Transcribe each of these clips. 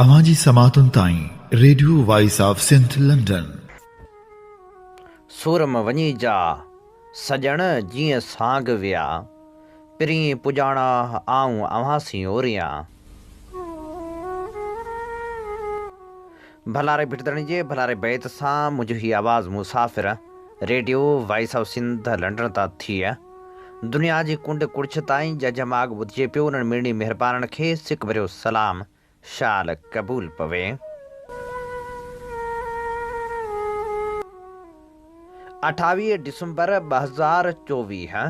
اوهان جي سماعتن تائين radio voice of Sindh London. سور م وڃي جا، سڄڻ جيئن سانگ ويا، پرين پڄاڻا آئون اوهان سين اوريان. ڀلاري ڀٽ ڌڻي جي ڀلاري بيت سان منهنجو هي آواز مسافر radio voice of Sindh London تان ٿي دنيا جي ڪنڊ ڪڙڇ تائين جنهن ماڳ ٻڌجي پيو انهن مڙني مهربانن کي سڪ ڀريو سلام شال قبول پوي. 28 ڊسمبر 2024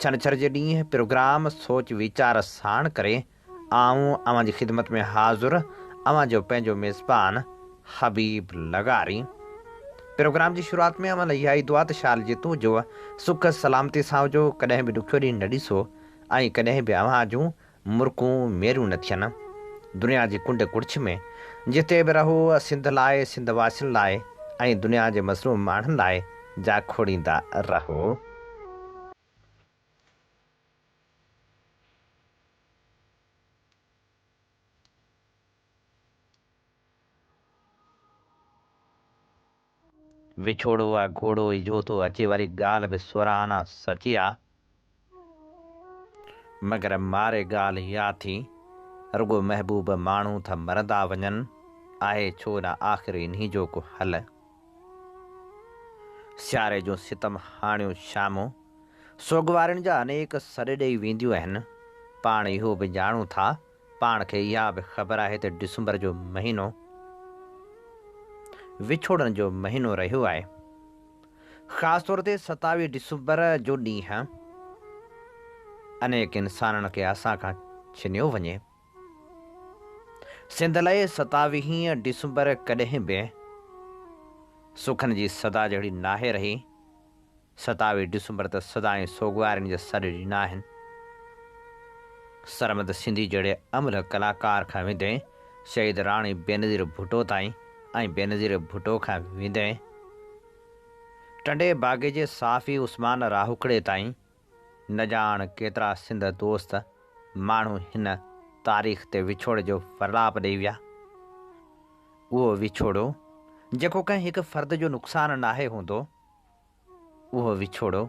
ڇنڇر جي ڏينهن پروگرام سوچ ويچار ساڻ ڪري آئون اوهان جي خدمت ۾ حاضر اوهان جو پنهنجو ميزبان حبيب لغاري. پروگرام جي شروعات ۾ اوهان لاء اها ئي دعا ته شال جتون جو سک سلامتي سان هجو ڪڏهن به ڏکيو ڏينهن نه ڏسو ۽ ڪڏهن به اوهان جون مرڪون ميريون نه ٿين. دنيا جي ڪنڊ ڪڙڇ ۾ جتي به رهو سنڌ لاء، سنڌ واسين لاء ۽ دنيا جي مظلوم ماڻهن لاء جاکوڙيندا رهو. وڇوڙو آ گهوڙو اجهو ٿو اچي واري ڳالهه به سورهانا سچي آ. مگر ماري ڳالهه اها ٿي، رڳو محبوب ماڻهو ٿا مرندا وڃن، آهي ڇو نه آخر انهي جو ڪو حل؟ سياري جون ستم هاڻيون شامون، سوڳوارين جا انيڪ سڏ ڏئي وينديون آهن. پاڻ اهو به ڄاڻون ٿا پاڻ کي اها به خبر آهي ته ڊسمبر جو مهينو وڇوڙن جو مهينو رهيو آهي. خاص طور تي 27 ڊسمبر جو ڏينهن انيڪ انسانن کي اسان کان ڇنيو وڃي. سنڌ لاء ستاويهين ڊسمبر ڪڏهن به سکن جي صدا جهڙي ناهي رهي. 27 ڊسمبر ته سدائين سوڳوارين جا سڏ ڏنا آهن. سرمد سنڌي جهڙي املهه ڪلاڪار کان ويندي شهيد راڻي بينظير ڀٽو تائين ۽ بينظير ڀٽو کان ويندي ٽنڊي باگي جي صحافي عثمان راهوڪڙي تائين نه ڄاڻ ڪيترا سنڌ دوست ماڻهو هن تاريخ تي وڇوڙي جو ورلاپ ڏئي ويا. اهو وڇوڙو جيڪو ڪنهن هڪ فرد جو نقصان ناهي هوندو، اهو وڇوڙو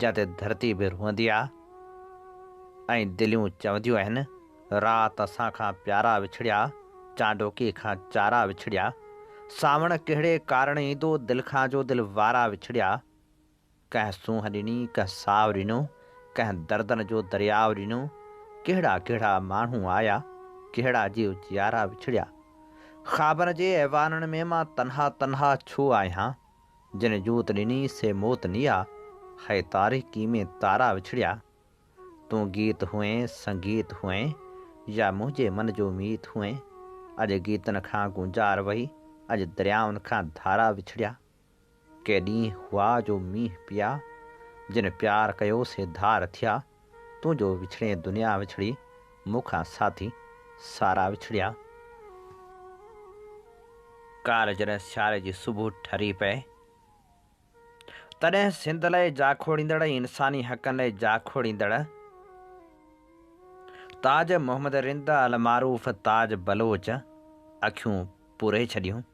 جاتي ڌرتي به روئندي آ ۽ دليون چونديون آهن، رات اسان کان پيارا وڇڙيا، چانڊوڪي کان چارا وڇڙيا، سانوڻ ڪهڙي ڪارڻ ايندو دل کان جو دل وارا وڇڙيا، ڪنهن سونهن ڏني ڪنهن ساء ڏنو، ڪنهن دردن جو درياء ڏنو، ڪهڙا ڪهڙا ماڻهو آيا، ڪهڙا جيو جيارا وڇڙيا. خوابن جي ايوانن ۾ مان تنها تنها ڇو آهيان؟ جن جوت ڏني سي موت نيا، هئي تاريڪي ۾ تارا وڇڙيا. تون گيت هئين سنگيت هئين، يا منهنجي من جو ميت هئين. اڄ گيتن کان گونجار وئي، اڄ دريائن کان ڌارا وڇڙيا. ڪي ڏينهن هئا جو مينهن پيا، جن پيار ڪيو سي ڌار ٿيا. تون جو وڇڙين دنيا وڇڙي، مون کان ساٿي سارا وڇڙيا. ڪالهه جڏهن سياري جي صبح ٺري پئي، تڏهن سنڌ لئه جاکوڙيندڙ ۽ انساني حقن لئه جاکوڙيندڙ تاج محمد رند المعروف تاج بلوچ اکيون پوري ڇڏيون.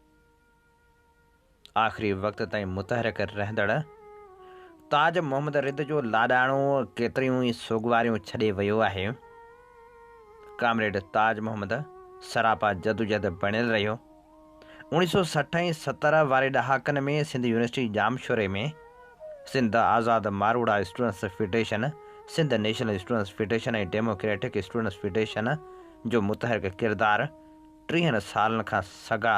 آخري وقت تائين متحرڪ رهندڙ تاج محمد رند جو لاڏاڻو ڪيتريون ئي سوڳواريون ڇڏي ويو آهي. ڪامريڊ تاج محمد سراپا جدوجهد بڻيل رهيو. 1960 ۽ 70 واري ڏهاڪن ۾ سنڌ يونيورسٽي ڄامشوري ۾ Sindh Azad Marohra students federation, Sindh national students federation ۽ democratic students federation جو متحرڪ ڪردار ٽيهن سالن کان سگا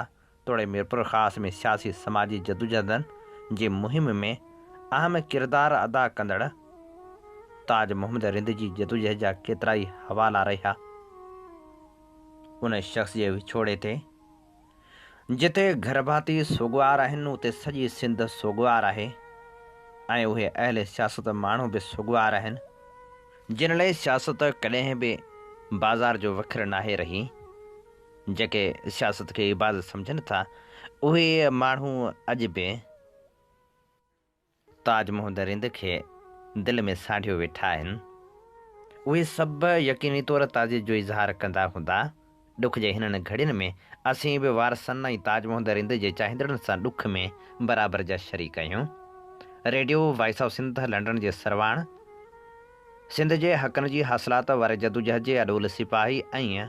توڙي ميرپورخاص ۾ سياسي سماجي جدوجهدن جي مهم ۾ اهم ڪردار ادا ڪندڙ تاج محمد رند جي جدوجهد جا ڪيترائي حوالا رهيا. ان شخص جي وڇوڙي تي جتي گهرڀاتي سوڳوار آهن اتي سڄي سنڌ سوڳوار آهي ۽ اهي اهل سياست ماڻهو به سوڳوار آهن جن لئي سياست ڪڏهن به بازار جو وکر ناهي رهي. جيڪي سياست کي عبادت سمجهن ٿا، اهي ماڻهو اڄ به تاج محمد رند کي دل ۾ سانڍيو ويٺا آهن. اهي سڀ يقيني طور تعزيت جو اظهار ڪندا هوندا ڏک جي هنن گهڙين ۾ اسين به وارثن ۽ تاج محمد رند جي چاهيندڙن سان ڏک ۾ برابر جا شريڪ آهيون. Radio voice of Sindh London جي سرواڻ، سنڌ جي حقن جي حاصلات واري جدوجهد جي اڏول سپاهي ۽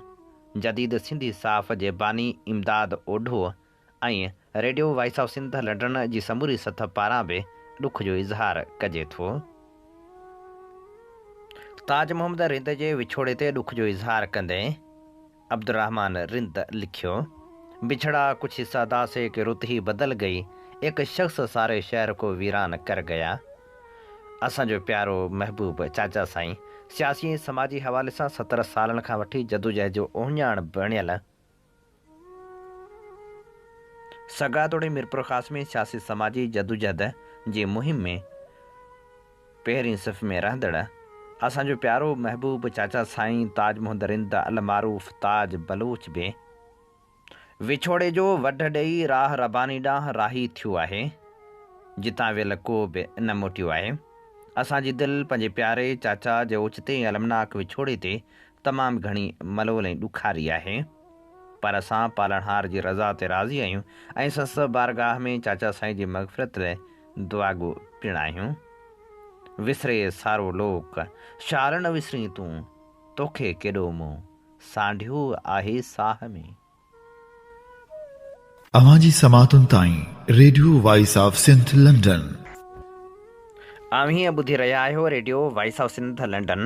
جديد سنڌي صحافت جي باني Imdad Odho ۽ radio voice of Sindh London جي سموري سٿ پاران به ڏک جو اظهار ڪجي ٿو. تاج محمد رند جي وڇوڙي تي ڏک جو اظهار ڪندي عبدالرحمان رند لکيو، بڇڙا ڪڇ سدا سي ڪي رت هي بدل گئي، ايڪ شخص ساري شهر ڪو ويران ڪر گيا. اسان جو پيارو محبوب چاچا سائين سياسي ۽ سماجي حوالي سان 70 سالن کان وٺي جدوجهد جو اهڃاڻ بڻيل سگا توڙي ميرپورخاص ۾ سياسي سماجي جدوجهد جي مهم ۾ پهرين صف ۾ رهندڙ اسان جو پيارو محبوب چاچا سائين تاج محمد رند المعروف تاج بلوچ به وڇوڙي جو وڍ ڏئي راهه رباني ڏانهن راهي ٿيو آهي جتان ويل ڪو به نه موٽيو آهي. اسان جي دل پنهنجي پياري چاچا جي اوچتي ۽ المناڪ وڇوڙي تي تمام گهڻي ملول ۽ ڏکاري آهي پر اسان پالڻهار جي رضا تي راضي آهيون ۽ سندس بارگاهه ۾ چاچا سائين جي مغفرت لاء دعاگو پڻ آهيون. وسري سارو لوڪ، شال نه وسرين تون، توکي ڪيڏو مون سانڍيو آهي ساهه ۾. اوهان جي سماعتن تائين radio voice of Sindh London. اوهين ٻڌي رهيا آهيو radio voice of Sindh London.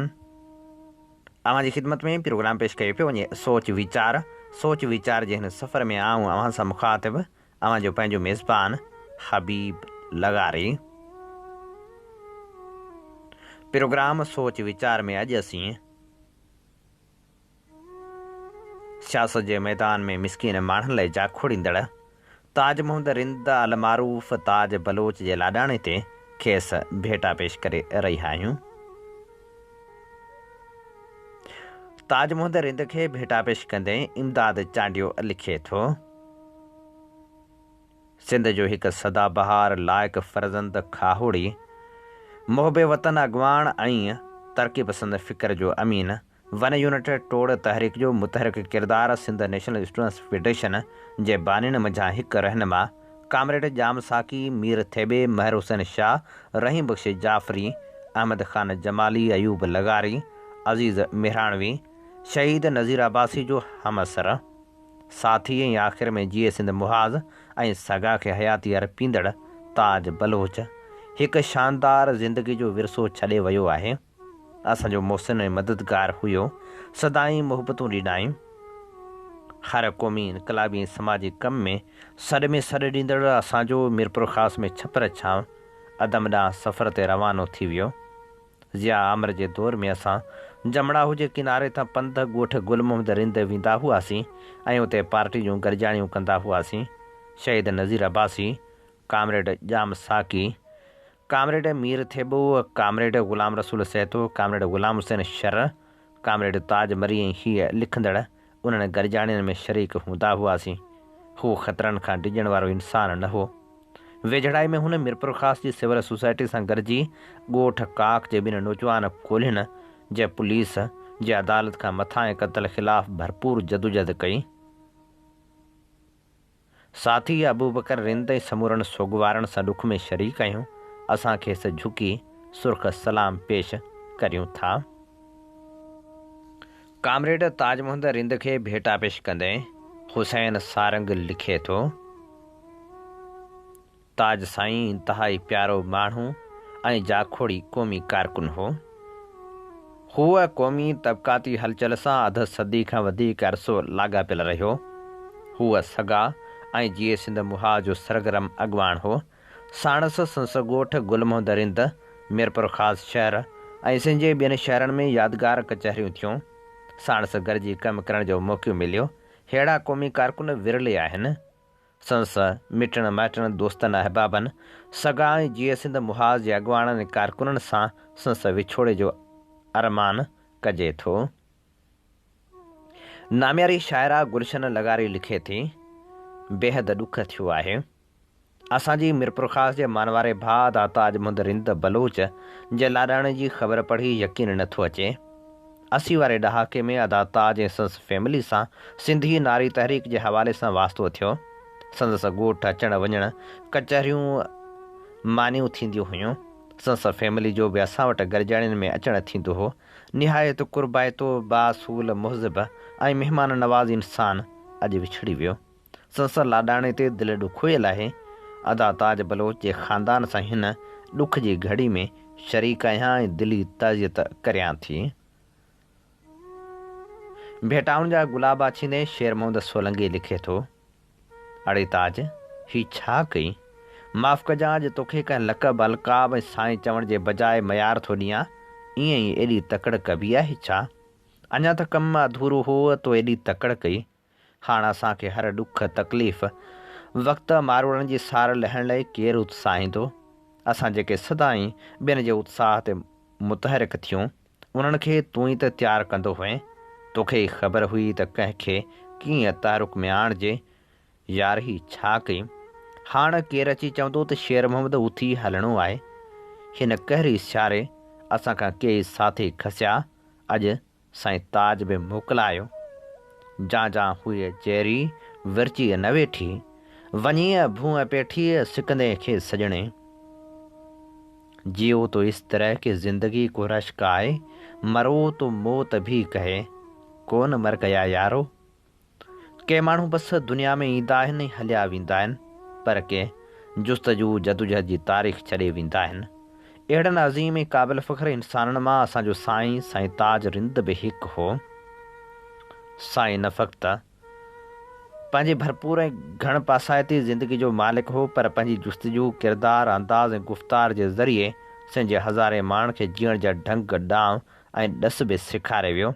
اوهان جي خدمت ۾ پروگرام پيش ڪيو پيو وڃي سوچ ويچار سوچ ويچار جي هن سفر ۾ آئون اوهان سان مخاطب اوهان جو پنهنجو ميزبان حبيب لغاري. پروگرام سوچ ويچار ۾ اڄ اسين سياست جي ميدان ۾ مسڪين ماڻهن لاء جاکوڙيندڙ تاج محمد رند المعروف تاج بلوچ جي لاڏاڻي تي کيس ڀيٽا پيش ڪري رهيا آهيون. تاج محمد رند کي ڀيٽا پيش ڪندي امداد چانڊيو لکي ٿو. سنڌ جو هڪ سدا بهار لائق فرزند کاهوڙي، محب وطن اڳواڻ ۽ ترقي پسند فڪر جو امين، ون يونٽ ٽوڙ تحريڪ جو متحرڪ ڪردار سنڌ نيشنل اسٽوڊنٽس فيڊريشن جي بانين منجهان هڪ رهنما ڪامريڊ ڄام ساقي، مير ٿيٻي، مهر حسين شاهه، رحيم بخش جعفري، احمد خان جمالي، ايوب لغاري، عزيز مهراڻوي، شهيد نذير عباسي جو همعصر، ساٿي ۽ آخر ۾ جيئي سنڌ محاذ ۽ سگا کي حياتي ارپيندڙ تاج بلوچ هڪ شاندار زندگي جو ورثو ڇڏي ويو آهي. اسان جو محسن ۽ مددگار هيو. سدائين محبتون ڏنائين. هر قومي، انقلابي ۽ سماجي ڪم ۾ سڏ ۾ سڏ ڏيندڙ اسان جو ميرپورخاص ۾ ڇپر ڇانو عدم ڏانهن سفر تي روانو ٿي ويو. ضياء آمر جي دور ۾ اسان جمڙاهو جي ڪناري تان پنڌ ڳوٺ گل محمد رند ويندا هئاسين ۽ اتي پارٽي جون گڏجاڻيون ڪندا هئاسين. شهيد Nazir Abbasi, comrade Jam Saqi, comrade Mir Thebo, comrade Ghulam Rasool Sahito, comrade Ghulam Hussain Shar, comrade Taj Marri ۽ هيء لکندڙ انهن گڏجاڻين ۾ شريڪ هوندا هئاسين. هو خطرن کان ڊڄڻ وارو انسان نه هو. ويجهڙائي ۾ هن ميرپورخاص جي سول سوسائٽي سان گڏجي ڳوٺ ڪاڪ جي ٻن نوجوان ڪولهين جي پوليس جي عدالت کان مٿانهين قتل خلاف ڀرپور جدوجهد ڪئي. ساٿي ابوبڪر رند ۽ سمورن سوڳوارن سان ڏک ۾ شريڪ آهيون، اسان کيس جهڪي سرخ سلام پيش ڪريون ٿا. ڪامريڊ تاج محمد رند کي ڀيٽا پيش ڪندي حسين سارنگ لکي ٿو. تاج سائين انتهائي پيارو ماڻهو ۽ جاکوڙي قومي ڪارڪن هو. هو قومي طبقاتي هلچل سان اڌ صدي کان وڌيڪ عرصو لاڳاپيل رهيو. هو سگا ۽ جيئي سنڌ محاذ جو سرگرم اڳواڻ هو. ساڻس سندس ڳوٺ گل محمد رند، ميرپورخاص شهر ۽ سنڌ جي ٻين شهرن ۾ يادگار ڪچهريون ٿيون. ساڻس گڏجي ڪم ڪرڻ جو موقعو مليو. ههڙا قومي ڪارڪن ورلي آهن. سندس مٽن مائٽن، دوستن احبابن، سگا ۽ جيئي سنڌ محاذ جي اڳواڻن ۽ ڪارڪنن سان سندس وڇوڙي جو ارمان ڪجي ٿو. نامياري شاعره گلشن لغاري لکي ٿي، بيحد ڏک ٿيو آهي. اسان جي ميرپورخاص جي مانواري ڀاء ادا تاج محمد رند بلوچ جي لاڏاڻي جي خبر پڙهي يقين نه ٿو اچي. 80 واري ڏهاڪي ۾ ادا تاج ۽ سندس فيملي سان سنڌي ناري تحريڪ جي حوالي سان واسطو ٿيو. سندس ڳوٺ اچڻ وڃڻ، ڪچهريون مانيون ٿينديون هيون. سندس فيملي جو به اسان وٽ گڏجاڻين ۾ اچڻ ٿيندو هو. نهايت قربائتو، بااصول، مهذب ۽ مهمان نواز انسان اڄ وڇڙي ويو. سندس لاڏاڻي تي دل ڏکويل آهي. ادا تاج بلوچ جي خاندان سان هن ڏک جي گهڙي ۾ شريڪ آهيان ۽ دلي تعزيت ڪريان ٿي. ڀيٽائن جا گلاب آڇيندي شير محمد سولنگي لکي ٿو، اڙي تاج، هي ڇا ڪئي؟ معاف ڪجان اڄ توکي ڪنهن لقب، القاب ۽ سائين چوڻ جي بجاء ميار ٿو ڏيان، ائين ئي ايڏي تڪڙ ڪبي آهي ڇا؟ اڃا ته ڪم اڌورو هو، تو ايڏي تڪڙ ڪئي. هاڻ اسان کي هر ڏک تڪليف وقت ماروئڙن جي سار لهڻ لئي ڪير اتساهيندو؟ اسان جيڪي سدائين ٻين جي اتساهه تي متحرڪ ٿيون، انهن کي تون ئي ته تيار ڪندو هئين. توکي ئي خبر هئي ته ڪنهن کي ڪيئن تحرڪ ۾ آڻجي. يار هي ڇا ڪئي؟ هاڻ ڪير اچي چوندو ته شير محمد اٿي هلڻو آهي. هن قهري سياري اسان کان ڪيئي ساٿي کسيا، اڄ سائين تاج به موڪلايو. جان جان هئي جيري، ورچيء نه ويٺي. وڃيء ڀونء پيٺيء، سڪندين کي سڄڻي. جيو تو اس طرح ڪي زندگي ڪو رشڪ آئي، مرو تو موت ڀي ڪهي، ڪون مر گيا يارو. ڪي ماڻهو بس دنيا ۾ ايندا آهن ۽ هليا ويندا آهن، پر ڪي جستجو جدوجهد جي تاريخ ڇڏي ويندا آهن. اهڙن عظيم ۽ قابل فخر انسانن مان اسان جو سائين، سائين تاج رند به هڪ هو. سائين نه فقط پنهنجي ڀرپور ۽ گهڻ پاسائتي زندگي جو مالڪ هو، پر پنهنجي جستجو، ڪردار، انداز ۽ گفتار جي ذريعي سنڌ جي هزارين ماڻهن کي جيئڻ جا ڍنگ، ڏانء ۽ ڏس به سيکاري ويو.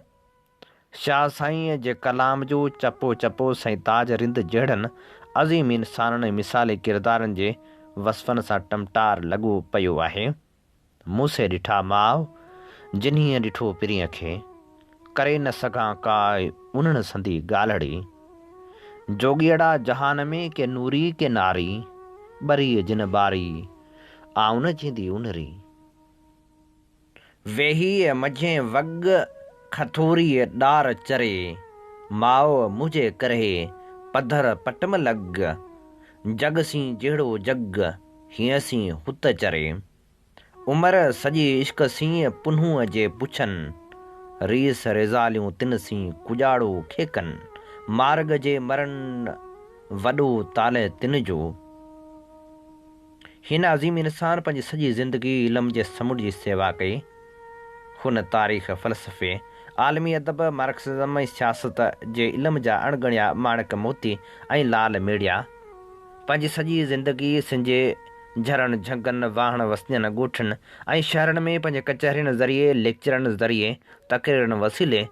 شاهه سائينء جي ڪلام جو چپو چپو سائين تاج رند جهڙن عظيم انسانن ۽ مثالي ڪردارن جي وصفن سان ٽمٽار لڳو پيو آهي. مون سي ڏٺا ماء، جنهيء ڏٺو پرينء کي. ڪري نه سگهان ڪا انهن سندي ڳالهڙي. جوڳيئڙا جهان ۾ ڪي نوري ڪي ناري، ٻري جن ٻاري، آئون نه جيندي انهري. ويهيء منجهين وڳ کٿوريء ڏار چري، ماء منهنجي ڪرهي پڌر پٽم لڳ، جڳ سين جهڙو جڳ، هينئن سين هت چري. عمر سڄي عشق سين پنهونء جي پڇن، ريس ريزاليون تن سين ڪڄاڙو کيڪن، مارڳ جي مرن وڏو طالع تن جو. هن عظيم انسان پنهنجي سڄي زندگي علم جي سمنڊ جي سيوا ڪئي. هن تاريخ، فلسفي، عالمي ادب، مارڪسزم ۽ سياست جي علم جا اڻڳڻيا ماڻڪ موتي ۽ لعل ميڙيا. پنهنجي سڄي زندگي سنڌ جي جهرن، جهنگن، واهڻ وسندين، ڳوٺن ۽ شهرن ۾ پنهنجي ڪچهرين ذريعي، ليڪچرن ذريعي، تقريرن وسيلي،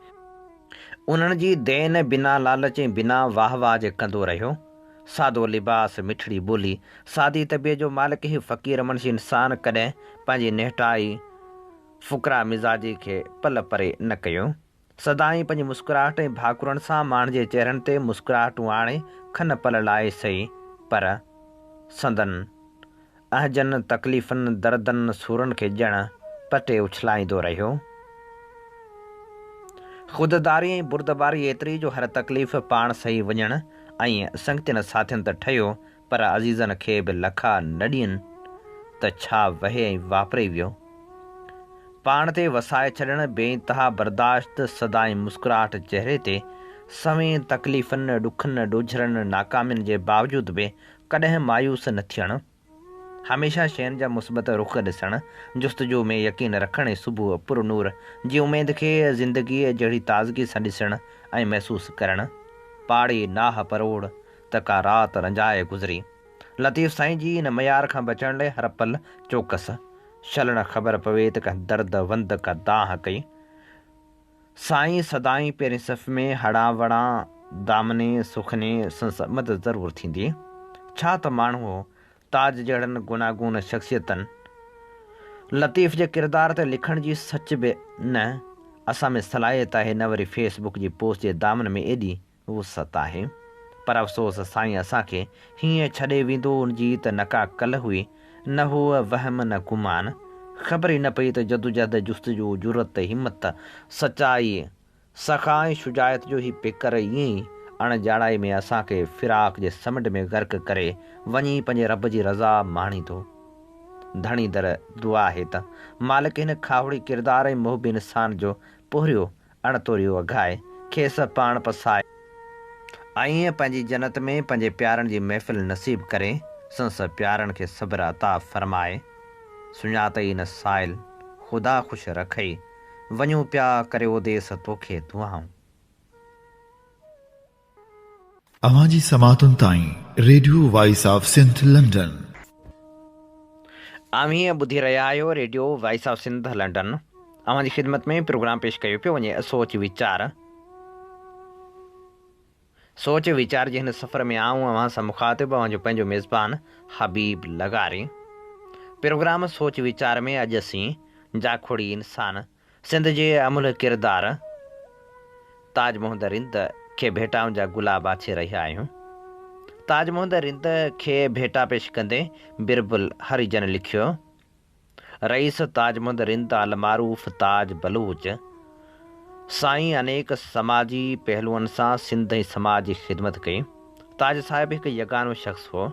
انهن جي دين بنا لالچ ۽ بنا واهه واهه جي ڪندو رهيو. سادو لباس، مٺڙي ٻولي، سادي طبيعت جو مالڪ هي فقير منش انسان ڪڏهن پنهنجي نهٺائي، فقرا مزاجي کي پل پري نه ڪيو. سدائين پنهنجي مسڪراهٽ ۽ ڀاڪرن سان ماڻهن جي چهرن تي مسڪراهٽون آڻي کن پل لاء سهي پر سندن اهنجن، تڪليفن، دردن، سورن کي ڄڻ پٽي اڇلائيندو رهيو. خودداري ۽ بردباري ايتري جو هر تڪليف پاڻ سهي وڃڻ ۽ سنگتين ساٿين ته ٺهيو پر عزيزن کي به لکا نه ڏين ته ڇا وهي ۽ واپري ويو. پاڻ تي وسائي ڇڏڻ، بي انتها برداشت، سدائين مسڪراهٽ چهري تي، سوين تڪليفن، ڏکن، ڏوجهرن، ناڪامين جي باوجود به ڪڏهن مايوس نه ٿيڻ، هميشه شين جا مثبت رخ ڏسڻ، جستجو ۾ يقين رکڻ ۽ صبح پر نور جي اميد کي زندگيء جهڙي تازگي سان ڏسڻ ۽ محسوس ڪرڻ. پاڙي ناهه پروڙ ته ڪا رات رنجائي گذري. لطيف سائين جي ان معيار کان بچڻ لئه هر پل چوڪس. شل نه خبر پوي ته ڪنهن درد وند ڪا دانهن ڪئي. سائين سدائين پهرين صف ۾ هڙان وڙان دامني سخني سنس مدد ضرور ٿيندي. ڇا ته ماڻهو هو، تاج جهڙن گوناگون شخصيتن، لطيف جي ڪردار تي لکڻ جي سچ به نه اسان ۾ صلاحيت آهي نه وري فيس بڪ جي پوسٽ جي دامن ۾ ايڏي وسعت آهي. پر افسوس سائين اسان کي هيئن ڇڏي ويندو ان جي ته نه ڪا ڪل هئي، نه هو وهم نه گمان. خبر ئي نه پئي ته جدوجهد، جستجو، جرئت، همت، سچائي، سخا ۽ شجاعت جو هي پيڪر ائين ئي اڻ ڄاڻائي ۾ اسان کي فراق جي سمنڊ ۾ غرق ڪري وڃي پنهنجي رب جي رضا ماڻيندو. ڌڻي در دعا آهي ته مالڪ هن کاهوڙي ڪردار ۽ محب انسان جو پورهيو اڻ توريو اگهائي، کيس پاڻ پسائي ۽ پنهنجي جنت ۾ پنهنجي پيارن جي محفل نصيب ڪري، سندس پيارن کي صبر عطا فرمائي. سڃاتئي نه سائل، خدا خوش رکئي، وڃون پيا ڪريو ديس توکي دعائون. اوهان جي سماعتن تائين radio voice of Sindh London. اوهين ٻڌي رهيا آهيو radio voice of Sindh London. اوهان جي خدمت ۾ پروگرام پيش ڪيو پيو وڃي سوچ ويچار. سوچ ويچار جي هن سفر ۾ آئون اوهان سان مخاطب اوهان جو پنهنجو ميزبان حبيب لغاري. پروگرام سوچ ويچار ۾ اڄ اسين جاکوڙي انسان سنڌ جي املهه ڪردار تاج محمد رند کي ڀيٽائن جا گلاب آڇي رهيا آهيون. تاج محمد رند کي ڀيٽا پيش ڪندي بيربل هريجن لکيو، رئيس تاج محمد رند المعروف تاج بلوچ سائين انيڪ سماجي پهلوئن سان سنڌ ۽ سماج جي خدمت ڪئي. تاج صاحب هڪ يگانو شخص هو،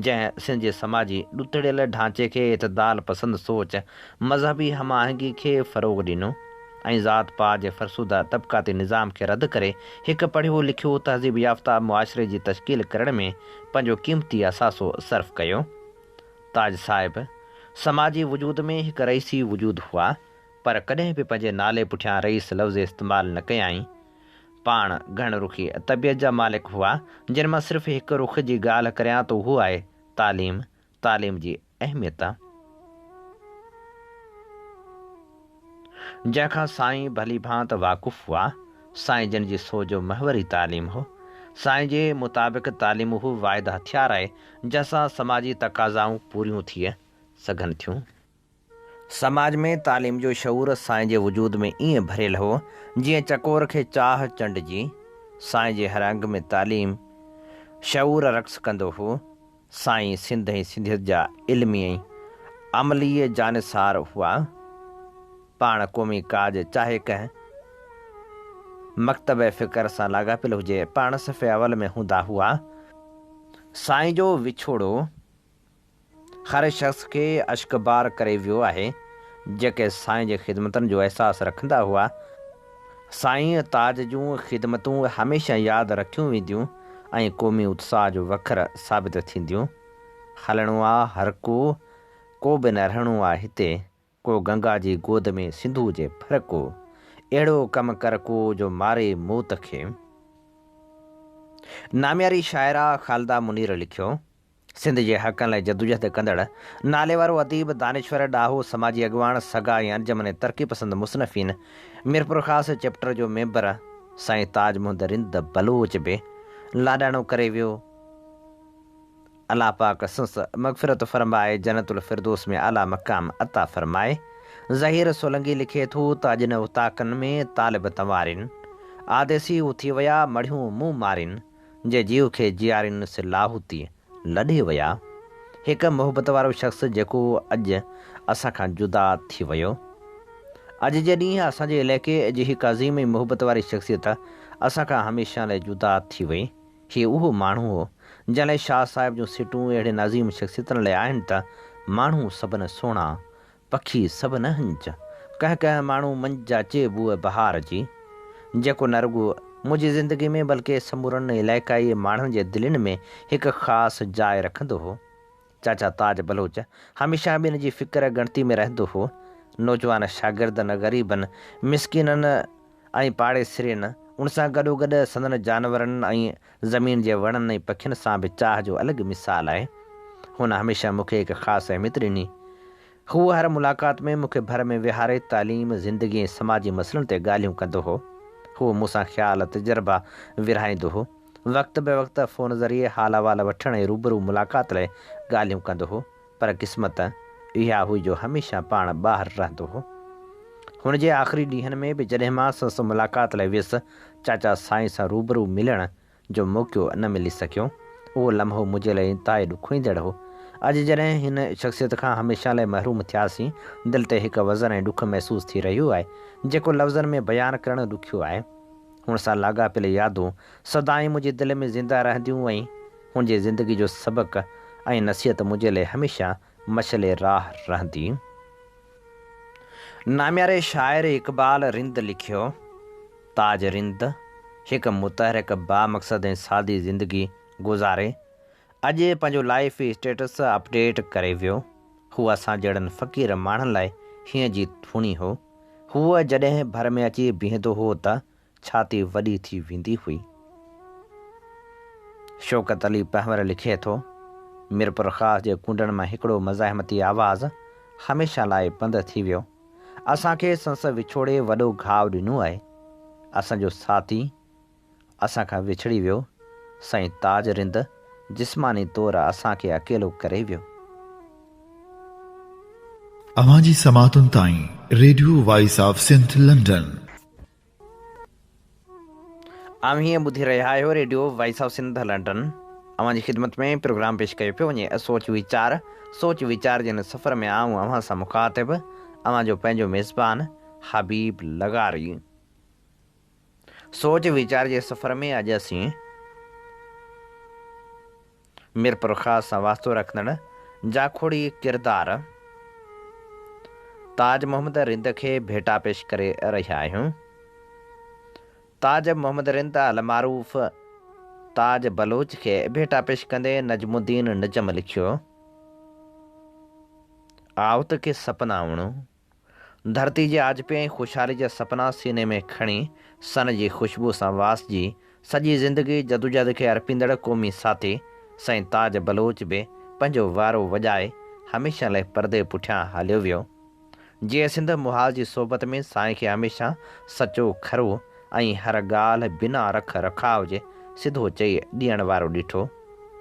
جنهن سنڌ جي سماجي ڏتڙيل ڍانچي کي اعتدال پسند سوچ، مذهبي هم آهنگي کي فروغ ڏنو ۽ ذات پات جي فرسوده طبقاتي نظام کي رد ڪري هڪ پڙهيو لکيو تهذيب يافته معاشري جي تشڪيل ڪرڻ ۾ پنهنجو قيمتي اثاثو صرف ڪيو. تاج صاحب سماجي وجود ۾ هڪ رئيسي وجود هئا، پر ڪڏهن به پنهنجي نالي پٺيان رئيس لفظ استعمال نه ڪيائين. پاڻ گهڻ رخي طبيعت جا مالڪ هئا، جن مان صرف هڪ رخ جي ڳالهه ڪريان ته اهو آهي تعليم، تعليم جي اهميت. جنهن کان سائين ڀلي ڀانت واقف هئا. سائين جن جي سوچ جو محور ئي تعليم هو. سائين جي مطابق تعليم اهو واحد هٿيار آهي، جنهن سان سماجي تقاضائون پوريون ٿي سگهن ٿيون. سماج ۾ تعليم جو شعور سائين جي وجود ۾ ائين ڀريل هو، جيئن چڪور کي چاهه چنڊ جي. سائين جي هر انگ ۾ تعليم شعور رقص ڪندو هو. سائين سنڌ ۽ سنڌيت جا علمي ۽ عملي جانثار هئا. پاڻ قومي ڪاڄ چاهي ڪنهن مڪتبه فڪر سان لاڳاپيل هجي، پاڻ صف اول ۾ هوندا هئا. سائين جو وڇوڙو هر شخص کي اشڪبار ڪري ويو آهي، جيڪي سائين جي خدمتن جو احساس رکندا هئا. سائين تاج جون خدمتون هميشه ياد رکيون وينديون ۽ قومي اتساهه جو وکر ثابت ٿينديون. هلڻو آ هر ڪو، ڪو به نه رهڻو آ هتي، ڪو گنگا جي گود ۾ سنڌوء جي ڀر ڪو، اهڙو ڪم ڪر ڪو جو ماري موت کي. نامياري شاعره خالده منير لکيو. سنڌ جي حقن لاء جدوجهد ڪندڙ ناليوارو اديب، دانشور، ڏاهو، سماجي اڳواڻ، سگا ۽ انجمن ترقي پسند مصنفين ميرپورخاص چيپٽر جو ميمبر سائين تاج محمد رند بلوچ به لاڏاڻو ڪري ويو. الله پاڪ سنس مغفرت فرمائي جنت الفردوس ۾ اعليٰ مقام عطا فرمائي. ظهير سولنگي لکي ٿو ته اڄ نه اوطاقن ۾ طالب تنوارين، آديسي اٿي ويا مڙهيون مون مارين. جي جيء کي جيارين سي لاهوتي لڏي ويا. هڪ محبت وارو شخص جيڪو اڄ اسان کان جدا ٿي ويو. اڄ جي ڏينهن اسان جي علائقي جي هڪ عظيم ۽ محبت واري شخصيت اسان کان هميشه لاء جدا ٿي وئي. هي اهو ماڻهو هو، جنهن لاء شاهه صاحب جون سٽون اهڙين عظيم شخصيتن لاء آهن ته، ماڻهو سڀ نه سهڻا، پکي سڀ نه هنج، ڪنهن ڪنهن ماڻهو منجهه اچي بوء بهار جي، جيڪو نه رڳو منهنجي زندگي ۾ بلڪه سمورن علائقائي ماڻهن جي دلين ۾ هڪ خاص جاء رکندو هو. چاچا تاج بلوچ هميشه ٻين جي فڪر ڳڻتي ۾ رهندو هو. نوجوان شاگردن، غريبن، مسڪينن ۽ پاڙيسرين، ان سان گڏوگڏ سندن جانورن ۽ زمين جي وڻن ۽ پکين سان به چاهه جو الڳ مثال آهي. هن هميشه مون کي هڪ خاص اهميت ڏني. هو هر ملاقات ۾ مون کي ڀر ۾ ويهاري تعليم، زندگي ۽ سماجي مسئلن تي ڳالهيون ڪندو هو. هو مون سان خيال، تجربا ورهائيندو هو. وقت به وقت فون ذريعي حال احوال وٺڻ ۽ روبرو ملاقات لاء ڳالهيون ڪندو هو. پر قسمت اها هئي جو هميشه پاڻ ٻاهر رهندو هو. هن جي آخري ڏينهن ۾ به جڏهن مان سندس ملاقات لاء ويس، چاچا سائين سان روبرو ملڻ جو موقعو نه ملي سگهيو. اهو لمحو منهنجي لاء انتهائي ڏکوئيندڙ هو. اڄ جڏهن هن شخصيت کان هميشه لاء محروم ٿياسين، دل تي هڪ وزن ۽ ڏک محسوس ٿي رهيو آهي، جيڪو لفظن ۾ بيان ڪرڻ ڏکيو آهي. هن سان لاڳاپيل يادون سدائين منهنجي دل ۾ زنده رهنديون ۽ هن جي زندگي جو سبق ۽ نصيحت منهنجي لاء هميشه مشعل راهه رهندي. نامياري شاعر اقبال رند لکيو، تاج رند هڪ متحرڪ، بامقصد ۽ سادي زندگي گذاري اڄ پنهنجو لائيف اسٽيٽس اپڊيٽ ڪري ويو. هو اسان جهڙن فقير ماڻهن لاء هينئن جي ٿوڻي هو. هو جڏهن ڀر ۾ اچي بيهندو هو ته ڇاتي وڏي ٿي ويندي هئي. شوڪت علي پنهور لکي ٿو، ميرپورخاص جي ڪنڊن مان هڪڙو مزاحمتي آواز هميشه لاء بند ٿي ويو. اسان کي سندس وڇوڙي وڏو گهاء ڏنو آهي. اسان جو ساٿي اسان کان وڇڙي ويو، سائين تاج رند جسماني طور اسان کي اڪيلو ڪري ويو. اوهان جي سماعتن تائين radio voice of Sindh London. اوهين ٻڌي رهيا آهيو radio voice of Sindh London. اوهان جي خدمت ۾ پروگرام پيش ڪيو پيو وڃي سوچ ويچار سوچ ويچار جي هن سفر ۾ آئون اوهان سان مخاطب اوهان جو پنهنجو ميزبان حبيب لغاري. سوچ ويچار جي سفر ۾ اڄ اسين ميرپورخاص سان واسطو رکندڙ جاکوڙي ڪردار تاج محمد رند کي ڀيٽا پيش ڪري رهيا آهيون. تاج محمد رند المعروف تاج بلوچ کي ڀيٽا پيش ڪندي نجم الدين نجم لکيو، آئو ته ڪي سپنا اڻون. ڌرتي جي آجپي ۽ خوشحالي جا سپنا سيني ۾ کڻي، سن جي خوشبو سان واسجي، سڄي زندگي جدوجهد کي ارپيندڙ قومي ساٿي سائين تاج بلوچ به پنهنجو وارو وڄائي هميشه لئه پردي پٺيان هليو ويو. جيئي سنڌ محاذ جي صحبت ۾ سائين کي هميشه سچو، کرو ۽ هر ڳالهه بنا رک رکاء جي سڌو چئي ڏيڻ وارو ڏٺو.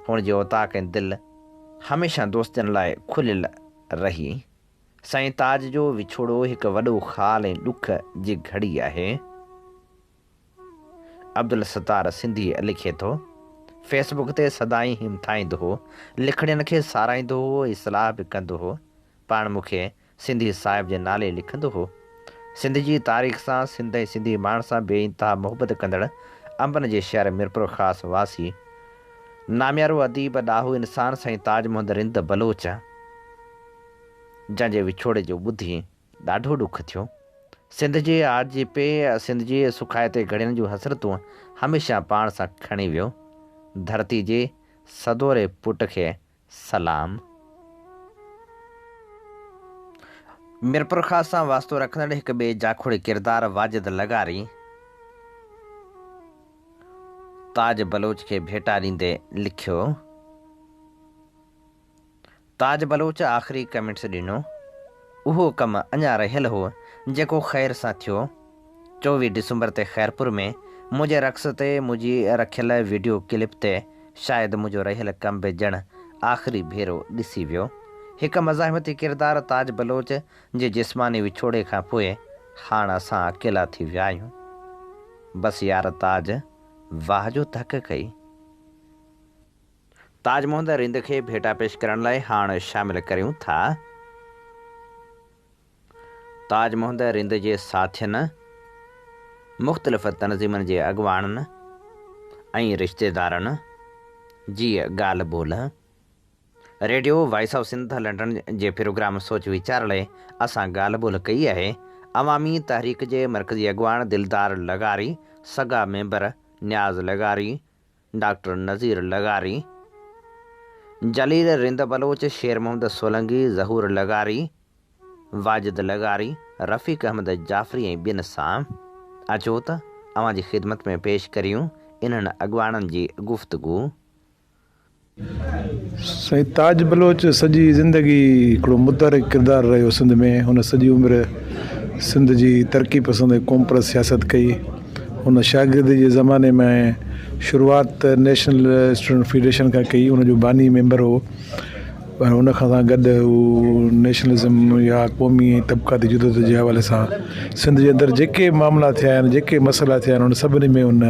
هن جي اوطاق ۽ دل هميشه دوستين لاء کليل رهي. سائين تاج جو وڇوڙو هڪ وڏو خال ۽ ڏک جي گهڙي آهي. عبدالستار سنڌي لکي ٿو، فيس بڪ تي سدائين همٿائيندو هو، لکڻين کي ساراهيندو هو، اصلاح به ڪندو هو. پاڻ مون کي سنڌي صاحب جي نالي لکندو هو. سنڌ جي تاريخ سان، سنڌ ۽ سنڌي ماڻهن سان بي انتها محبت ڪندڙ انبن جي شهر ميرپورخاص واسي ناميارو اديب، ڏاهو انسان سائين تاج محمد رند بلوچ، جنهن جي وڇوڙي جو ٻڌي ڏاڍو ڏک ٿيو. سنڌ جي آجپي سنڌ جي سکائتي گهڙين جون حسرتون هميشه پاڻ سان کڻي ويو. ڌرتي جي سدوري پٽ کي سلام. ميرپورخاص سان واسطو رکندڙ هڪ ٻئي جاکوڙي ڪردار واجد لغاري تاج بلوچ کي ڀيٽا ڏيندي لکيو. تاج بلوچ آخري ڪمينٽس ڏنو، اهو ڪم اڃا رهيل هو جيڪو خير سان ٿيو. 24 ڊسمبر تي خيرپور ۾ منهنجي رقص تي منهنجي رکيل وڊيو ڪلپ تي شايد منهنجو رهيل ڪم به ڄڻ آخري ڀيرو ڏسي ويو. هڪ مزاحمتي ڪردار تاج بلوچ جي جسماني وڇوڙي کان پوء هاڻ اسان اڪيلا ٿي ويا آهيون. بس يار تاج واهه جو ڌڪ ڪئي. تاج محمد رند کي ڀيٽا پيش ڪرڻ لاء هاڻ شامل ڪريون ٿا. تاج محمد رند جي ساٿين، مختلف تنظيمن جي اڳواڻن ۽ رشتيدارن جي ڳالهه ٻولهه. Radio voice of Sindh London جي پروگرام سوچ ويچار لاء اسان ڳالهه ٻولهه ڪئي آهي. عوامي تحريڪ جي مرڪزي اڳواڻ دلدار لغاري، سگا ميمبر نياز لغاري، ڊاڪٽر نذير لغاري، جليل رند بلوچ، شير محمد سولنگي، ظهور لغاري، واجد لغاري، رفيق احمد جعفري ۽ ٻين سان اچو ته اوهان جي خدمت ۾ پيش ڪريون انهن اڳواڻن جي گفتگو. سائين تاج بلوچ سڄي زندگي هڪڙو متحرڪ ڪردار رهيو سنڌ ۾ هن سڄي عمر سنڌ جي ترقي پسند ۽ قومپرست سياست ڪئي هن شاگردي جي زماني ۾ شروعات ته نيشنل اسٽوڊنٽ فيڊريشن کان ڪئي ان جو باني ميمبر هو پر ان کان سان گڏ هو نيشنلزم يا قومي ۽ طبقاتي جدوجهد جي حوالي سان سنڌ جي اندر جيڪي معاملا ٿيا آهن جيڪي مسئلا ٿيا آهن ان سڀني ۾ ان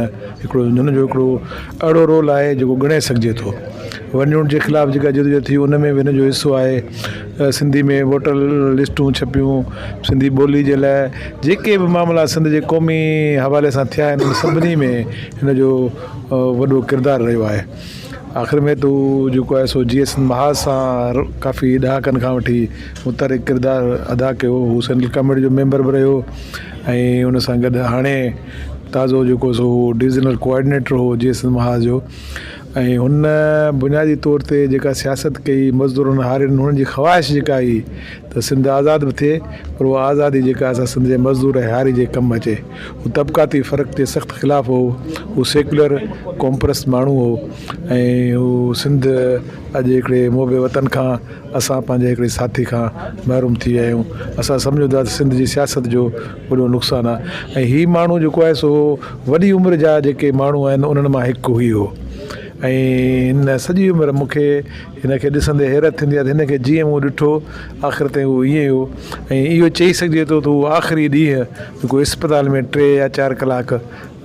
هڪڙو هن جو هڪڙو اهڙو رول آهي جيڪو ڳڻي سگهجي ٿو. ون يونٽ جي خلاف جيڪا جدوجهد ٿي ان ۾ به هن جو حصو آهي. سنڌي ۾ ووٽر لسٽون ڇپيون، سنڌي ٻولي جي لاء جيڪي به معاملا سنڌ جي قومي حوالي سان ٿيا آهن ان سڀني ۾ هن جو وڏو ڪردار رهيو آهي. آخر ۾ ته هو جيڪو آهي سو جيئي سنڌ محاذ سان ڪافي ڏهاڪن کان وٺي متحرڪ ڪردار ادا ڪيو. هو سينٽرل ڪميٽي جو ميمبر به رهيو ۽ ان سان گڏ هاڻي تازو جيڪو سو هو ڊويزنل ڪوآرڊينيٽر هو جيئي سنڌ محاذ جو. ۽ هن بنيادي طور تي جيڪا سياست ڪئي مزدورن هارين هنن جي خواهش جيڪا هئي ته سنڌ آزاد به ٿئي پر اها آزادي جيڪا اسان سنڌ جي مزدور ۽ هاري جي ڪم اچي هو طبقاتي فرق جي سخت خلاف هو هو سيڪولر قومپرست ماڻهو هو ۽ هو سنڌ اڄ هڪڙي محب وطن کان اسان پنهنجي هڪڙي ساٿي کان محروم ٿي ويا آهيون اسان سمجهون ٿا ته سنڌ جي سياست جو وڏو نقصان آهي ۽ هي ماڻهو جيڪو آهي سو وڏي عمر جا جيڪي ماڻهو آهن انهن مان هڪ هي هو ۽ هن سڄي عمر مون کي هن کي ڏسندي حيرت ٿيندي آهي ته هن کي جيئن مون ڏٺو آخر تائين هو ائين ئي هو ۽ اهو چئي سگهجي ٿو ته هو آخري ڏينهن جيڪو اسپتال ۾ ٽي يا چار ڪلاڪ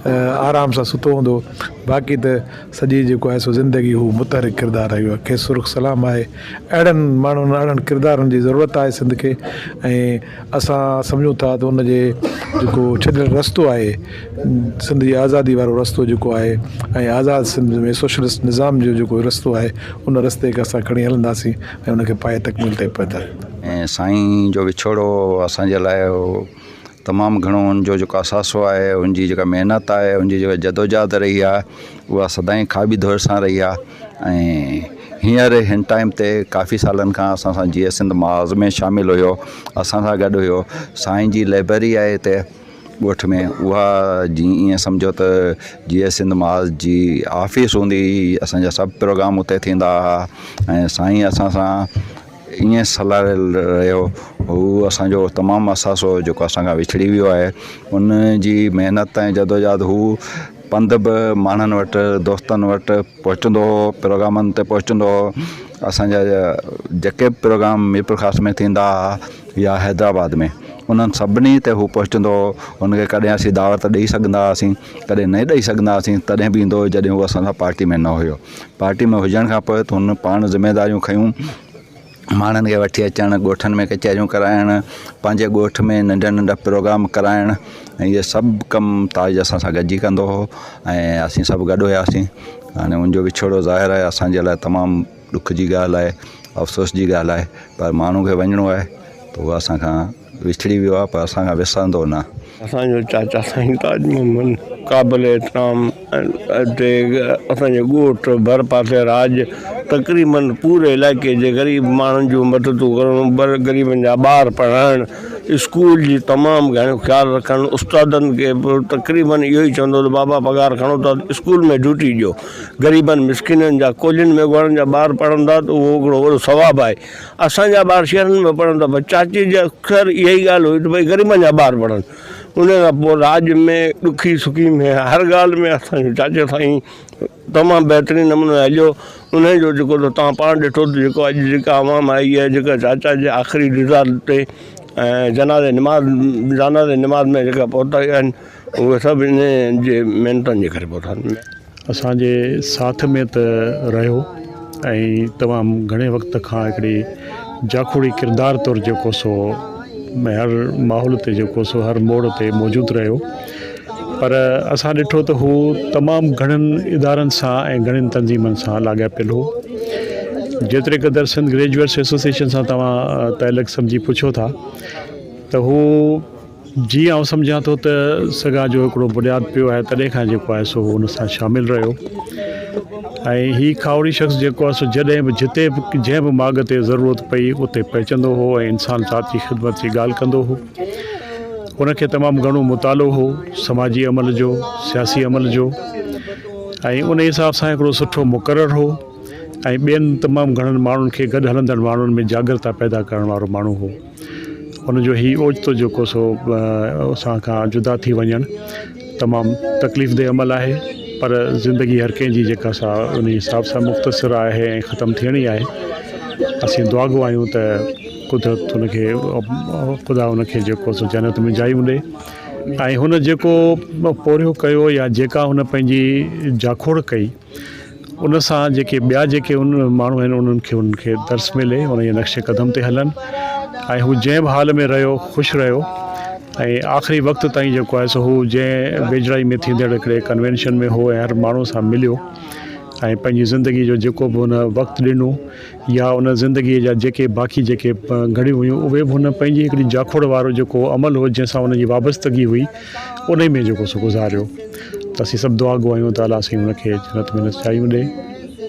آرام سان ستو هوندو باقي ته سڄي جيڪو آهي سو زندگي هو متحرڪ ڪردار رهيو آهي کيس سرخ سلام آهي اهڙن ماڻهن اهڙن ڪردارن جي ضرورت آهي سنڌ کي ۽ اسان سمجهون ٿا ته ان جي جيڪو ڇڏيل رستو آهي سنڌ جي آزادي وارو رستو جيڪو آهي ۽ آزاد سنڌ ۾ سوشلسٽ نظام جو جيڪو رستو آهي ان رستي کي اسان کڻي هلنداسين ۽ ان کي پايي تڪميل تائين پهچائينداسين. ۽ سائين جو وڇوڙو اسان جي لاء تمام گهڻو ان جو جيڪو اثاثو آهي ان جي جيڪا محنت آهي ان جي جيڪا جدوجهد رهي آهي اها سدائين کاٻي ڌر سان رهي آهي ۽ هينئر هن ٽائيم تي ڪافي سالن کان اسان سان جيئي سنڌ محاذ ۾ شامل هيو اسان سان گڏ هيو سائين جي لائبريري آهي هتي ڳوٺ ۾ اها جي ائين سمجهو ته جيئي سنڌ محاذ جي آفيس هوندي هئي اسان جا سڀ پروگرام اتي ٿيندا هئا ۽ سائين اسان سان ائين سلهاڙيل رهيو. هو اسان جو تمام اثاثو هو جيڪو اسان کان وڇڙي ويو آهي. ان جي محنت ۽ جدوجهد هو پنڌ به ماڻهن وٽ دوستن وٽ پهچندو هو پروگرامن تي پهچندو هو. اسان جا جيڪي به پروگرام ميرپورخاص ۾ ٿيندا هئا يا حيدرآباد ۾ انهن سڀني تي هو پهچندو هو. هن کي ڪڏهن اسين دعوت ڏئي سگهندا هئاسين ڪڏهن نه ڏئي سگهندا هئاسين تڏهن به ايندو هو جڏهن هو اسان سان پارٽي ۾ نه هيو. پارٽي ۾ هجڻ کان پوء ته هن پاڻ ذميداريون کنيون ماڻهن کي وٺي اچڻ ڳوٺن ۾ ڪچهريون ڪرائڻ پنهنجي ڳوٺ ۾ ننڍا ننڍا پروگرام ڪرائڻ ۽ اهي سڀ ڪم تاج اسان سان گڏجي ڪندو هو ۽ اسين سڀ گڏ هياسين هاڻي ان جو وڇوڙو ظاهر آهي اسان جي لاء تمام ڏک جي ڳالهه آهي افسوس جي ڳالهه آهي پر ماڻهو کي وڃڻو آهي ته اهو اسان کان وڇڙي ويو آهي پر اسان کان وسرندو نه. اسان جو چاچا سائين تاج محمد قابل احترام ۽ اسان جي ڳوٺ ڀر پاسي راڄ تقريبن پوري علائقي جي غريب ماڻهن جون مددون ڪرڻ غريبن جا ٻار پڙهائڻ اسڪول جي تمام گهڻو خيال رکڻ استادن کي به تقريبن اهو ئي چوندو ته بابا پگهار کڻو ٿا اسڪول ۾ ڊيوٽي ڏيو غريبن مسڪينن جا ڪولهين ميگهواڙن جا ٻار پڙهندا ته اهو هڪڙو وڏو ثواب آهي اسان جا ٻار شهرن ۾ پڙهن ٿا پر چاچي جي اڪثر اها ئي ڳالهه هئي ته ڀئي غريبن جا ٻار پڙهن. ان کان پوء راڄ ۾ ڏکي سکي ۾ هر ڳالهه ۾ اسان جو چاچو سائين تمام بهترين نموني هليو. ان جو جيڪو ته توهان پاڻ ڏٺو ته جيڪو اڄ جيڪا عوام آئي آهي جيڪا چاچا جي آخري رضا تي ۽ جنازي نماز جنازي نماز ۾ جيڪا پهتا آهن اهي سڀ ان جي محنتن جي ڪري پهتا آهن. اسان جي ساٿ ۾ ته رهيو ۽ تمام گهڻي وقت کان هڪڙي جاکوڙي ڪردار طور جيڪو سو هر ماحول تي جيڪو سو هر موڙ تي موجود رهيو پر اسان ڏٺو ته هو تمام گهڻن ادارن سان ۽ گهڻين تنظيمن سان لاڳاپيل هو جيتري قدر سنڌ گريجوئيٽس ايسوسيئيشن سان توهان تعلق سمجهي پڇو ٿا ته هو جيئن آئون سمجهان ٿو ته سگا جو هڪڙو بنياد پيو آهي تڏهن کان جيڪو آهي سو هو ان سان شامل رهيو ۽ هي کاهوڙي شخص جيڪو آهي سو جڏهن به جتي به جنهن به ماڳ تي ضرورت پئي اتي پهچندو هو ۽ انسان ذات جي خدمت جي ڳالهه ڪندو هو ان کي تمام گهڻو مطالعو هو سماجي عمل جو سياسي عمل جو ۽ ان حساب سان هڪڙو سٺو مقرر هو ۽ ٻين تمام گهڻن ماڻهن کي گڏ هلندڙ ماڻهن ۾ جاڳرتا پيدا ڪرڻ وارو ماڻهو هو ان جو هي اوچتو جيڪو سو اسان کان جدا ٿي وڃڻ تمام تڪليف ده عمل آهي پر زندگي هر ڪنهن جي جيڪا سا ان حساب سان مختصر آهي ۽ ختم ٿيڻي آهي اسين دعاگو آهيون ته قدرت ان کي خدا ان کي جيڪو سو جنت ۾ جايون ڏي ۽ هن جيڪو پورهيو ڪيو يا جيڪا هن پنهنجي جاکوڙ ڪئي ان سان جيڪي ٻيا جيڪي ان ماڻهو آهن انهن کي انهن کي درس ملي ان جي نقش قدم تي هلن ۽ هو جنهن به حال ۾ رهيو خوش رهيو ۽ آخري وقت تائين جيڪو آهي سو هو جنهن ويجهڙائي ۾ ٿيندڙ هڪڙي ڪنوينشن ۾ هو ۽ هر ماڻهو سان مليو ۽ پنهنجي زندگي جو جيڪو به هن وقت ڏنو يا ان زندگيء جا جيڪي باقي جيڪي گهڙيون هيون اهي به هن پنهنجي هڪڙي جاکوڙ وارو جيڪو عمل هو جنهن سان هن جي وابستگي هئي انهي ۾ جيڪو سو گذاريو ته اسين سڀ دعا گو آهيون ته الله سائين هن کي جنت ۾ جايون ڏي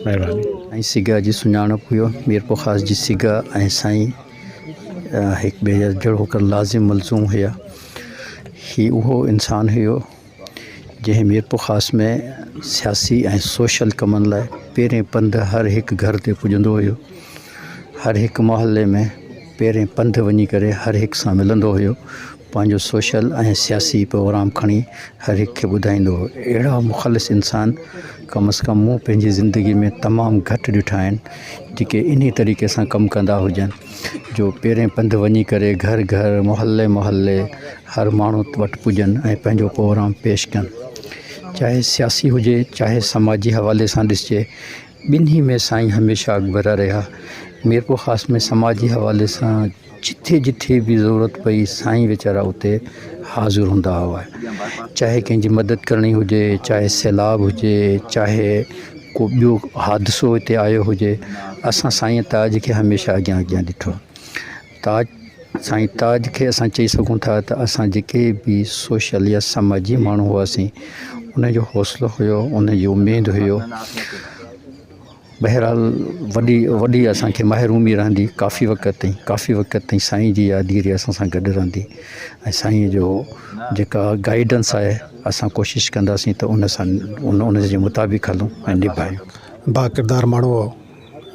مهرباني. سائين سگا جي سڃاڻپ هيو ميرپورخاص جي سگا ۽ سائين هڪ ٻئي جا جهڙوڪر لازم ملزوم هيا هي اهو انسان هيو جنهن ميرپورخاص ۾ سياسي ۽ سوشل ڪمن لاء پيرين پنڌ هر هڪ گهر تي پڄندو هيو هر هڪ محلي ۾ پيرين پنڌ وڃي ڪري هر هڪ سان ملندو هيو پنهنجو سوشل ۽ سياسي پروگرام کڻي هر هڪ کي ٻڌائيندو هو اهڙا مخلص انسان ڪم از ڪم مون پنهنجي زندگي ۾ تمام گهٽ ڏٺا آهن جيڪي انهي طريقي سان ڪم ڪندا هجن جو پيرين پنڌ وڃي ڪري گهر گهر محلي محلي هر ماڻهو وٽ پڄن ۽ پنهنجو پروگرام پيش ڪن چاهي سياسي هجي چاهي سماجي حوالي سان ڏسجي ٻنهي ۾ سائين هميشه اڳڀرا رهيا ميرپورخاص ۾ سماجي حوالي سان جٿي جٿي به ضرورت پئي سائين ويچارا اتي حاضر هوندا هئا چاهي ڪنهن جي مدد ڪرڻي هجي چاهي سيلاب هجي چاهي ڪو ٻيو حادثو هتي آيو هجي اسان سائين تاج کي هميشه اڳيان اڳيان ڏٺو تاج سائين تاج کي اسان چئي سگهون ٿا ته اسان جيڪي به سوشل يا سماجي ماڻهو هئاسين ان جو حوصلو هيو ان جي اميد هيو بهرحال وڏي وڏي اسانکي محرومي رهندي ڪافي وقت تائين ڪافي وقت تائين سائين جي يادگيري اسان سان گڏ رهندي ۽ سائين جو جيڪا گائيڊنس آهي اسان ڪوشش ڪنداسين ته ان سان ان ان جي مطابق هلون ۽ نڀايون. باڪردار ماڻهو هو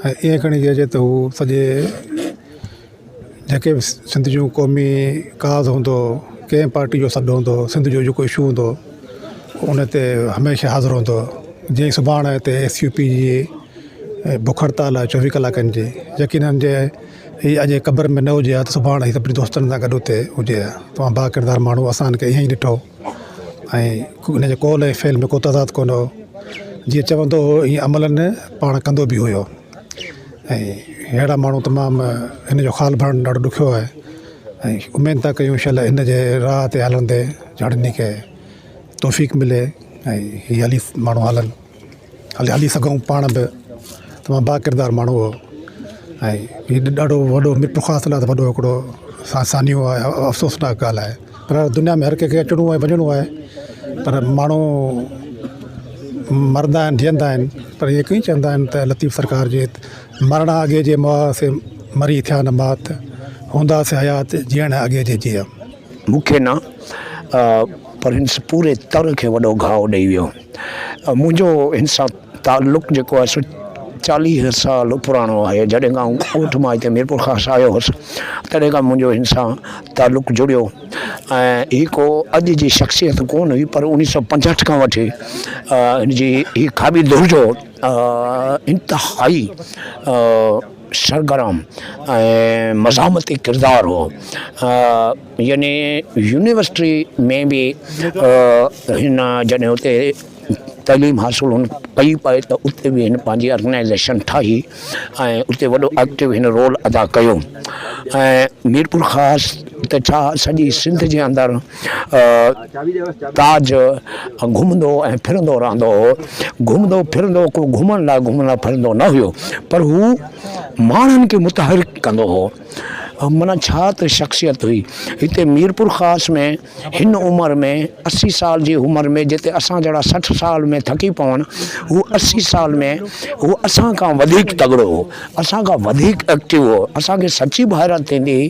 ۽ ائين کڻي چئجي ته هو سڄي جيڪي به سنڌ جون قومي ڪاز هوندو هو ڪنهن پارٽي جو سڏ هوندو هو سنڌ جو جيڪو اشو هوندو هو ان تي هميشه حاضر هوندو هو جيئن سڀاڻي هتي ايس يو پي جي بک هڙتال آهي چوويهه ڪلاڪن جي يقينن جي هي اڄ قبر ۾ نه هجي ها ته سڀاڻي هي سڀني دوستن سان گڏ اتي هجي ها تمام باڪردار ماڻهو اسان هن کي ائين ئي ڏٺو ۽ هن جي قول ۽ فعل ۾ ڪو تضاد ڪونه هو جيئن چوندو هو ائين عملاً پاڻ ڪندو به هيو ۽ اهڙا ماڻهو تمام هن جو خال ڀرڻ ڏاڍو ڏکيو آهي ۽ اميد ٿا ڪيون انشاء الله هن جي راهه تي هلندي سڀني کي توفيق ملي ۽ هي هلي ماڻهو هلن هلي هلي سگهون پاڻ به تمام باڪردار ماڻهو هو ۽ هي ڏاڍو وڏو ميرپورخاص لاء ته وڏو هڪڙو سانحو آهي افسوسناڪ ڳالهه آهي پر دنيا ۾ هر ڪنهن کي اچڻو آهي وڃڻو آهي پر ماڻهو مرندا آهن جيئندا آهن پر ائين ڪئين چوندا آهن ته لطيف سرڪار جي مرڻ اڳي جي مئا سي مري ٿيا نه مات هوندا سي حيات جيئڻ اڳي جي جيئا. مون کي نه پر هن پوري تر کي وڏو گهاء ڏئي ويو. منهنجو هن سان تعلق جيڪو آهي سو چاليهه سال پراڻو آهي. جڏهن کان آئون ڳوٺ مان هتي ميرپورخاص آيو هوس تڏهن کان منهنجو هن سان تعلق جڙيو ۽ هي ڪو اڄ جي شخصيت ڪونه هئي پر اڻويهه سو پنجهٺ کان وٺي هن جي هي کاٻي ڌر جو انتهائي سرگرم ۽ مزاحمتي ڪردار هو. يعني يونيورسٽي ۾ به هن جڏهن اتي تعليم حاصل هن ڪئي پئي ته اتي به هن پنهنجي آرگنائيزيشن ٺاهي ۽ اتي وڏو ايڪٽو هن رول ادا ڪيو ۽ ميرپورخاص ته ڇا سڄي سنڌ جي اندر تاج گهمندو ۽ ڦرندو رهندو هو گهمندو ڦرندو ڪو گهمڻ لاء گهمندو ڦرندو نه هيو پر هو ماڻهن کي متحرڪ ڪندو هو معنيٰ ڇا ته شخصيت هئي هتي ميرپورخاص ۾ هن عمر ۾ 80 سال جي عمر ۾ جتي اسان جهڙا 60 سال ۾ ٿڪي پون هو 80 سال ۾ هو اسان کان وڌيڪ تڳڙو هو اسان کان وڌيڪ ايڪٽو هو اسان کي سچي به حيرت ٿيندي هئي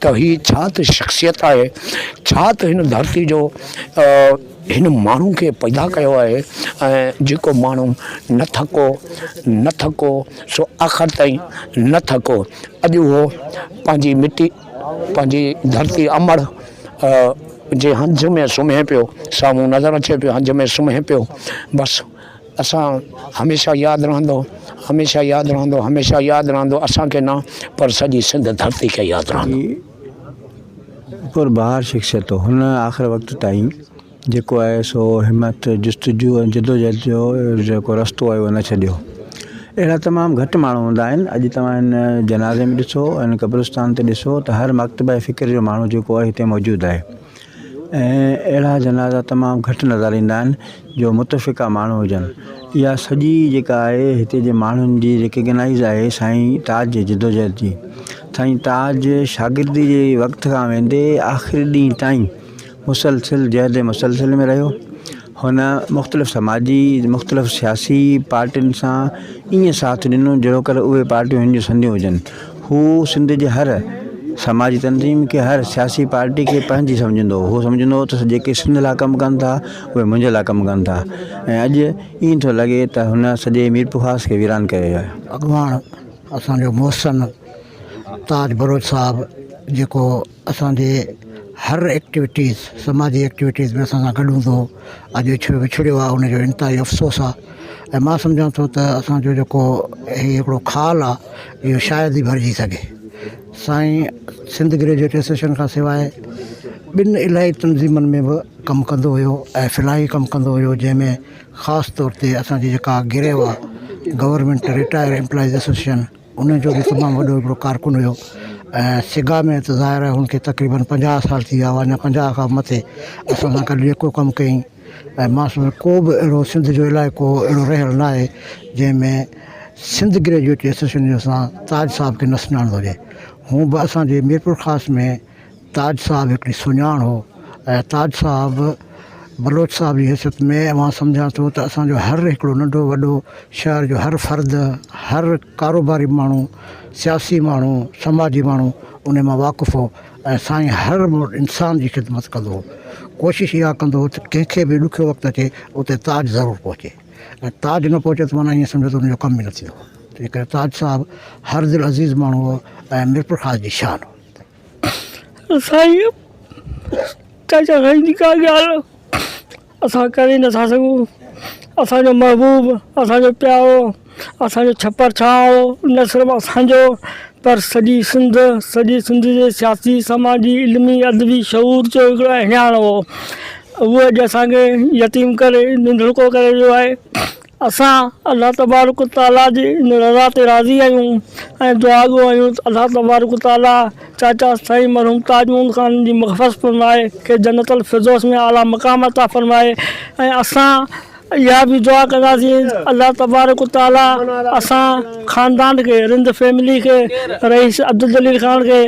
ته هي ڇا ته شخصيت آهي ڇا ته هن ڌرتي جو هن ماڻهو کي پيدا ڪيو آهي ۽ جيڪو ماڻهو نه ٿڪو نه ٿڪو سو آخر تائين نه ٿڪو اڄ اهو پنهنجي مٽي پنهنجي ڌرتي امڙ جي هنج ۾ سمهي پيو سامهون نظر اچي پيو هنج ۾ سمهي پيو بس اسان هميشه ياد رهندو هميشه ياد رهندو هميشه ياد رهندو اسان کي نه پر سڄي سنڌ ڌرتي کي ياد رهندو. هي پر بهار شخصيت هو. هن آخر وقت تائين جيڪو آهي سو همت، جستجو ۽ جدوجهد جو جيڪو رستو آهي اهو نه ڇڏيو. اهڙا تمام گهٽ ماڻهو هوندا آهن. اڄ توهان هن جنازي ۾ ڏسو ۽ هن قبرستان تي ڏسو ته هر مڪتبه فڪر جو ماڻهو جيڪو آهي هتي موجود آهي ۽ اهڙا جنازا تمام گهٽ نظر ايندا آهن جو متفقه ماڻهو هجن. اها سڄي جيڪا آهي هتي جي ماڻهن جي ريڪگنائيز آهي سائين تاج جي جدوجهد جي. سائين تاج شاگردي جي وقت کان ويندي آخري ڏينهن تائين مسلسل جهد مسلسل ۾ رهيو. هن مختلف سماجي مختلف سياسي پارٽين سان ائين ساٿ ڏنو جهڙوڪر اهي پارٽيون هن جون سنديون هجن. هو سنڌ جي هر سماجي تنظيم کي هر سياسي پارٽي کي پنهنجي سمجهندو هو. هو سمجهندو هو ته جيڪي سنڌ لاء ڪم ڪن ٿا اهي منهنجي لاء ڪم ڪن ٿا ۽ اڄ ائين ٿو لڳي ته هن سڄي ميرپورخاص کي ويران ڪيو ويو آهي. اڳواڻ اسان جو محسن تاج بلوچ صاحب جيڪو اسان جي هر ايڪٽيوٽيز سماجي ايڪٽيوٽيز ۾ اسان سان گڏ هوندو هو اڄ وڇڙيو آهي ان جو انتهائي افسوس آهي ۽ مان سمجهان ٿو ته اسان جو جيڪو هي هڪڙو خال آهي اهو شايد ئي ڀرجي سگهي سائين سنڌ گريجوئيٽ ايسوسيئيشن کان سواء ٻن الاهي تنظيمن ۾ به ڪم ڪندو هيو ۽ فلاحي ڪم ڪندو هيو جنهن ۾ خاص طور تي اسانجي جيڪا گريو آهي گورنمينٽ رٽائر امپلائيز ايسوسيئيشن ان جو به تمام وڏو هڪڙو ڪارڪن هيو ۽ سگا ۾ ته ظاهر آهي هن کي تقريبن 50 سال ٿي ويا هئا اڃا 50 کان مٿي اسان سان گڏ جيڪو ڪم ڪيائين ۽ مان سمجهان ڪو به اهڙو سنڌ جو علائقو اهڙو رهيل نه آهي جنهن ۾ سنڌ گريجوئيٽ ايسوسيئيشن جو اسان تاج صاحب کي نه سڃاڻندو هجي هونء به اسان جي ميرپورخاص ۾ تاج صاحب هڪڙي سڃاڻ هو ۽ تاج صاحب بلوچ صاحب جي حيثيت ۾ مان سمجهان ٿو ته اسان جو هر هڪڙو ننڍو وڏو شهر جو هر فرد هر ڪاروباري ماڻهو سياسي ماڻهو سماجي ماڻهو ان مان واقف هو ۽ سائين هر انسان جي خدمت ڪندو هو ڪوشش اها ڪندو هو ته ڪنهن کي به ڏکيو وقت اچي اتي تاج ضرور پهچي ۽ تاج نه پهچي ته معنيٰ ائين سمجهو ته ان جو ڪم ئي نه ٿيندو تنهن ڪري تاج صاحب هر دل عزيز ماڻهو هو ۽ ميرپورخاص جي شان هو. سائين چاچا سائين جي ڪا ڳالهه اسان ڪري نٿا سگهون اسانجو محبوب اسانجو پيارو اسانجو ڇپر ڇانو نه صرف اسانجو پر سڄي سنڌ سڄي سنڌ جي سياسي سماجي علمي ادبي شعور جو هڪڙو اهڃاڻ هو اهو اڄ اسانکي يتيم ڪري ننڌڻڪو ڪري ويو آهي اسان الله تبارڪ و تعاليٰ جي ان رضا تي راضي آهيون ۽ دعاگو آهيون ته الله تبارڪ و تعاليٰ چاچا سائين مرحوم تاج محمد خان جي مغفرت فرمائي کيس جنت الفردوس ۾ اعليٰ مقام عطا فرمائي ۽ اسان اها به دعا ڪنداسين الله تبارڪ و تعاليٰ اسان خاندان کي رند فيملي کي رئيس عبدالجليل خان کي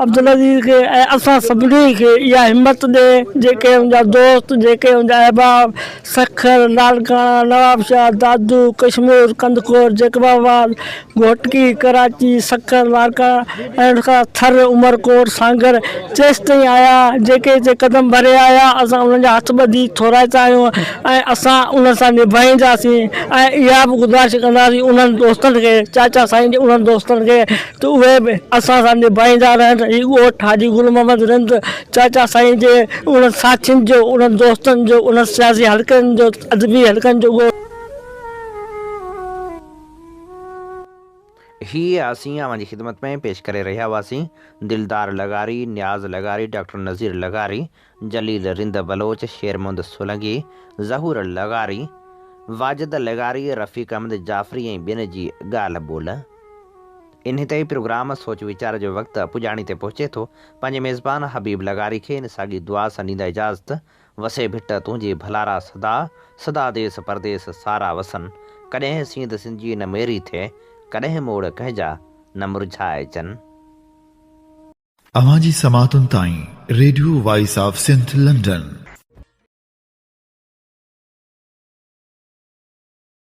عبدالعزيز کي ۽ اسان سڀني کي اها همت ڏي جيڪي ان جا دوست جيڪي ان جا احباب سکر، لاڙڪاڻا، نوابشاهه، دادو، ڪشمور، ڪنڌڪوٽ، جيڪب آباد، گهوٽڪي، ڪراچي، سکر، لاڙڪاڻا ۽ ان کان ٿر، عمرڪوٽ، سانگهڙ جيستائين آيا، جيڪي هتي قدم ڀري آيا، اسان انهن جا هٿ ٻڌي ٿورائتا آهيون ۽ اسان انهن سان نڀائينداسين ۽ اها به گذارش ڪنداسين انهن دوستن کي، چاچا سائين جي انهن دوستن کي ته اهي به اسان سان نڀائيندا رهن. هي ڳوٺ حاجي گل محمد رند چاچا سائين جي انهن ساٿين جو، انهن دوستن جو، انهن سياسي حلقن جو، ادبي حلقن جو ڳوٺ. هي اسين اوهان جي خدمت ۾ پيش ڪري رهيا هئاسين دلدار لغاري، نياز لغاري، ڊاڪٽر نذير لغاري، جليل رند بلوچ، شير محمد سولنگي، ظهور لغاري، واجد لغاري، رفيق احمد جعفري ۽ ٻين جي ڳالهه ٻولهه. انهي تي ئي پروگرام سوچ ويچار جو وقت پڄاڻي تي پهچي ٿو. پنهنجي ميزبان حبيب لغاري کي ان ساڳي دعا سان ڏيندا اجازت، وسي ڀٽ تنهنجي ڀلارا سدا، سدا ديس پرديس سارا وسن، ڪڏهن سينڌ سنجي نه ميري ٿئي، ڪڏهن موڙ ڪنهن جا نه مرجهائجن. اوهان جي سماعتن تائين radio voice of Sindh London.